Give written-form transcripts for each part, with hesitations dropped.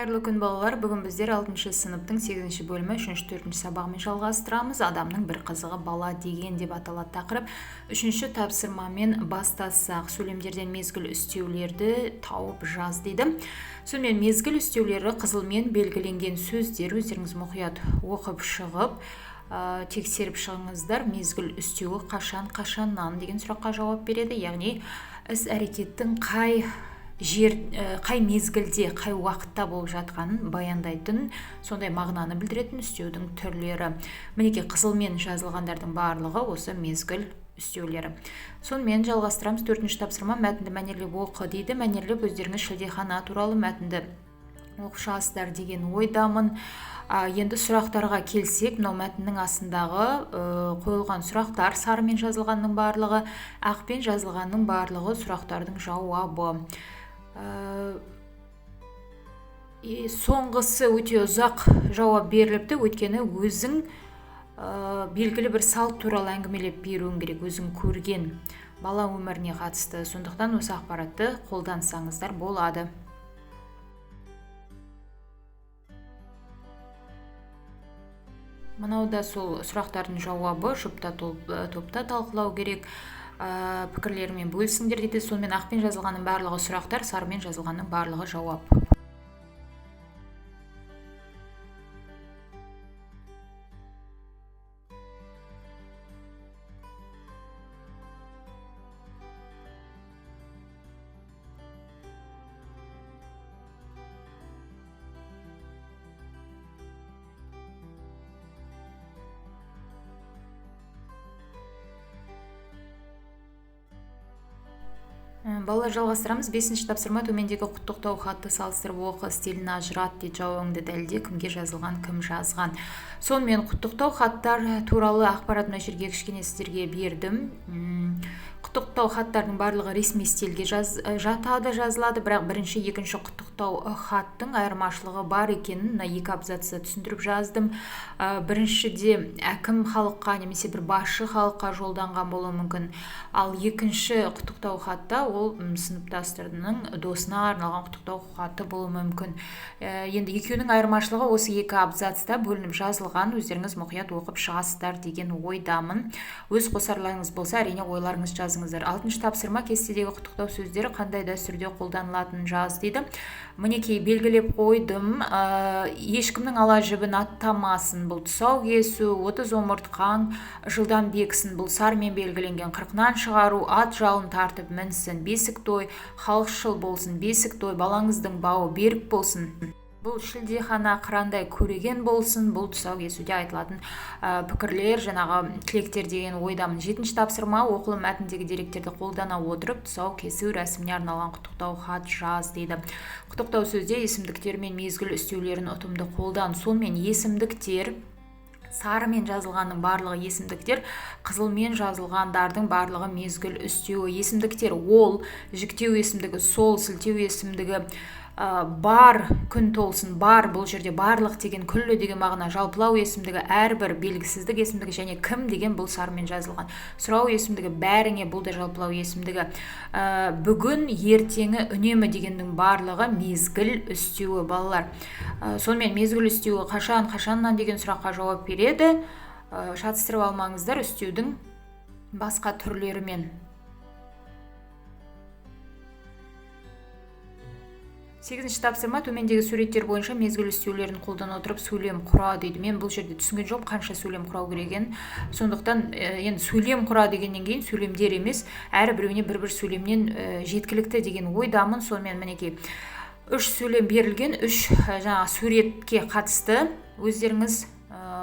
Қайырлы күн, балалар. Бүгін біздер 6 сыныптың 8 бөлімі 3-4 сабағымен жалғастырамыз. Адамның бір қызығы бала деген деп аталады тақырып. 3 тапсырмамен бастасақ, сөйлемдерден мезгіл үстеулерді тауып жаз дейді. Сонымен мезгіл үстеулері қызылмен белгіленген сөздер, өздеріңіз мұқият оқып шығып, тексеріп шығыңыздар. Мезгіл үстеуі қашан, қашаннан деген сұраққа жауап береді. Яғни іс әрекеттің қай жер, қай мезгілде, қай уақытта болып жатқанын баяндайтын, сондай мағынаны білдіретін үстеудің түрлері. Мінекей қызылмен жазылғандардың барлығы осы мезгіл үстеулері. Сонымен жалғастырамыз. 4 тапсырма, мәтінді мәнерлеп оқы дейді. Мәнерлеп өздеріңіз шілдехана туралы мәтінді оқып шығасыздар деген ойдамын. Енді сұрақтарға келсек, мынау мәтіннің астындағы қойылған сұрақтар, сарымен жазылғанның барлығы, ақпен жазылғанның барлығы сұрақтардың жауабы. Соңғысы өте ұзақ жауап беріліпті, өйткені өзің белгілі бір салт туралы әңгімелеп беруің керек, өзің көрген бала өміріне қатысты. Сондықтан осы ақпаратты қолдансаңыздар болады. Мынау да сол сұрақтардың жауабы, жұпта топта талқылау керек. Пікірлерімен бөлісіңдер дейді. Сонымен ақпен жазылғанның барлығы сұрақтар, сарымен жазылғанның барлығы жауап. Балалар, жалғастырамыз. 5 тапсырма, төмендегі құттықтау хатты салыстырып оқы, стилін ажырат дейді. Жауабыңды дәлелде, кімге жазылған, кім жазған. Сонымен құттықтау хаттар туралы ақпарат мына жерге кішкене сіздерге бердім. Құттықтау хаттардың барлығы ресми стильге жатады, жазылады, бірақ бірінші, екінші құттықтау хаттың айырмашылығы бар екенін мына екі абзацта түсіндіріп жаздым. Біріншіде әкім халыққа немесе бір басшы халыққа жолданған болуы мүмкін, ал екінші құттықтау хатта ол сыныптастарының досына арналған құттықтау хаты болуы мүмкін. Енді екеуінің айырмашылығы осы екі абзацта бөлініп жазылған, өздеріңіз мұқият оқып шығасыздар деген ойдамын. Өз қосарларыңыз болса, әрине ойларыңызды жазыңыздар. 6 тапсырма, кестедегі құттықтау сөздері қандай дәстүрде қолданылатынын жаз дейді. Мінекей белгілеп қойдым. Ешкімнің ала жібін аттамасын, бұл тұсау кесу, 30 омыртқаң жылдам бексін, бұл сарымен белгіленген қырқынан шығару, ат жалын тартып мінсін, бесік той, халықшыл болсын, бесік той, балаңыздың бауы берік болсын. Бұл шілдехана қырандай көреген болсын, бұл тұсау кесуде айтылатын пікірлер, жаңағы тілектер деген ойдамын. 7 тапсырма, оқылым мәтіндегі деректерді қолдана отырып, тұсау кесу рәсіміне арналған құттықтау хат жаз дейді. Құттықтау сөзде есімдіктер мен мезгіл үстеулерін ұтымды қолдан. Сонымен есімдіктер, сарымен жазылғанның барлығы есімдіктер, қызылмен жазылғандардың барлығы мезгіл үстеуі. Есімдіктер ол, жіктеу есімдігі, сол, сілтеу есімдігі, бар, күн толсын, бар, бұл жерде барлық деген, күллі деген мағына, жалпылау есімдігі, әрбір белгісіздік есімдігі және кім деген бұл сарымен жазылған. Сұрау есімдігі бәріңе, бұл да жалпылау есімдігі. Бүгін, ертеңі, үнемі дегеннің барлығы мезгіл үстеуі, балалар. Сонымен мезгіл үстеуі қашан, қашаннан деген сұраққа жауап береді. Шатыстырып алмаңыздар үстеудің басқа түрлерімен. 8 тапсырма, төмендегі суреттер бойынша мезгіл үстеулерін қолдана отырып сөйлем құра дейді. Мен бұл жерде түсінген жоқпын, қанша сөйлем құрау керек екенін. Сондықтан енді сөйлем құра дегеннен кейін сөйлемдер емес, әрбіреуіне бір-бір сөйлемнен жеткілікті деген ойдамын. Сонымен мінекей 3 сөйлем берілген, 3 жаңа суретке қатысты өздеріңіз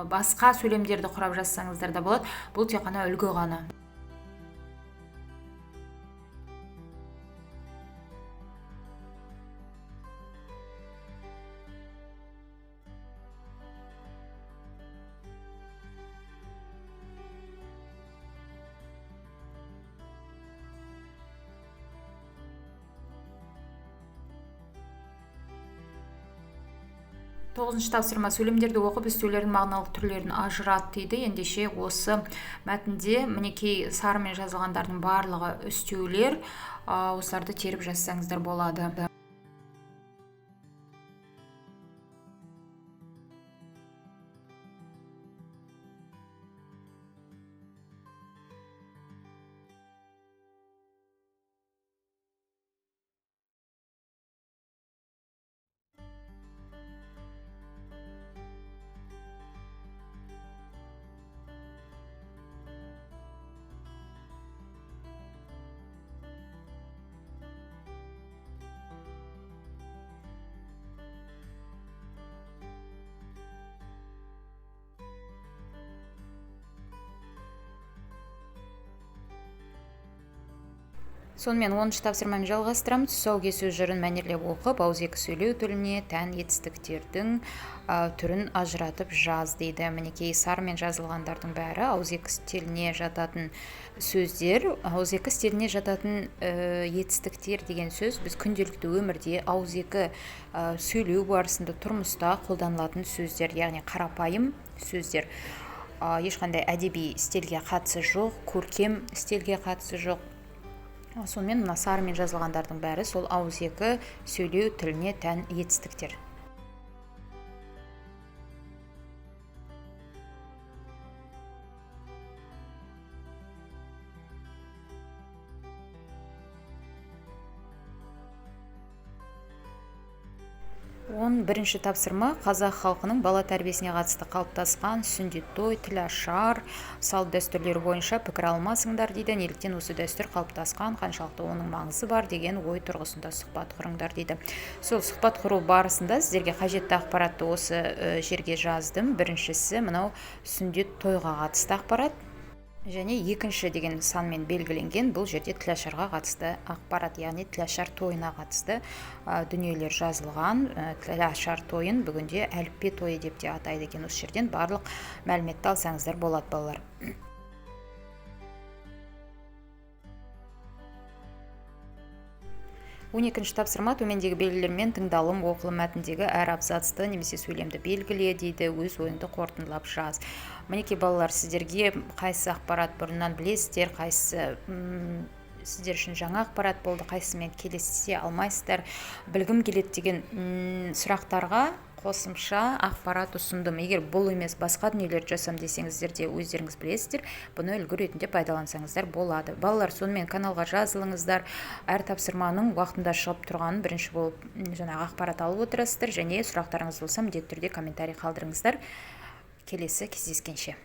басқа сөйлемдерді құрап жазсаңыздар да болады. Бұл тек қана үлгі ғана. 9 тапсырма, сөйлемдерді оқып үстеулердің мағыналық түрлерін ажырат дейді. Ендеше осы мәтінде мінекей сарымен жазылғандардың барлығы үстеулер, осыларды теріп жазсаңыздар болады. Сонымен 10-шы тапсырмамен жалғастырамыз. Тұсау кесу жырын мәнерлеп оқып, ауызекі сөйлеу тіліне тән етістіктердің түрін ажыратып жаз дейді. Мінекей, сарымен жазылғандардың бәрі ауызекі стиліне жататын сөздер. Ауызекі стиліне жататын етістіктер деген сөз біз күнделікті өмірде ауызекі сөйлеу барысында тұрмыста қолданылатын сөздер, яғни қарапайым сөздер. Ешқандай әдеби стильге қатысы жоқ, көркем стильге қатысы жоқ. Сонымен мына сарымен жазылғандардың бәрі сол ауызекі сөйлеу тіліне тән етістіктер. 11-ші тапсырма қазақ халқының бала тәрбиесіне қатысты қалыптасқан сүндет той, тілашар салт дәстүрлері бойынша пікір алмасыңдар дейді. Неліктен осы дәстүр қалыптасқан, қаншалықты оның маңызы бар деген ой тұрғысында сұхбат құрыңдар дейді. Сол сұхбат құру барысында сіздерге қажетті ақпаратты осы жерге жаздым. Біріншісі мынау сүндет тойға қатысты ақпарат. Және екінші деген санмен белгіленген бұл жерде тілашарға қатысты ақпарат, яғни тілашар тойына қатысты дүниелер жазылған. Тілашар тойын бүгінде әліппе тойы деп те атайды екен. Осы жерден барлық мәліметті алсаңыздар болады, балалар. 12-ші тапсырма төмендегі белгілермен тыңдалым оқылым мәтіндегі әр абзацты немесе сөйлемді белгіле дейді, өз ойыңды қорытындылап жаз. Мінекей балалар, сіздерге қайсы ақпарат бұрыннан білесіздер, қайсысы сіздер үшін жаңа ақпарат болды, қайсысымен келісе алмайсыздар, білгім келеді деген сұрақтарға қосымша ақпарат ұсындым. Егер бұл емес басқа дүниелерді жасам десеңіздер де өздеріңіз білесіздер, бұны үлгі ретінде пайдалансаңыздар болады. Балалар, сонымен каналға жазылыңыздар, әр тапсырманың уақытында шығып тұрғанын бірінші болып жаңағы ақпарат алып отырасыздар және сұрақтарыңыз болса міндетті түрде комментарий қалдырыңыздар. Келесі кездескенше.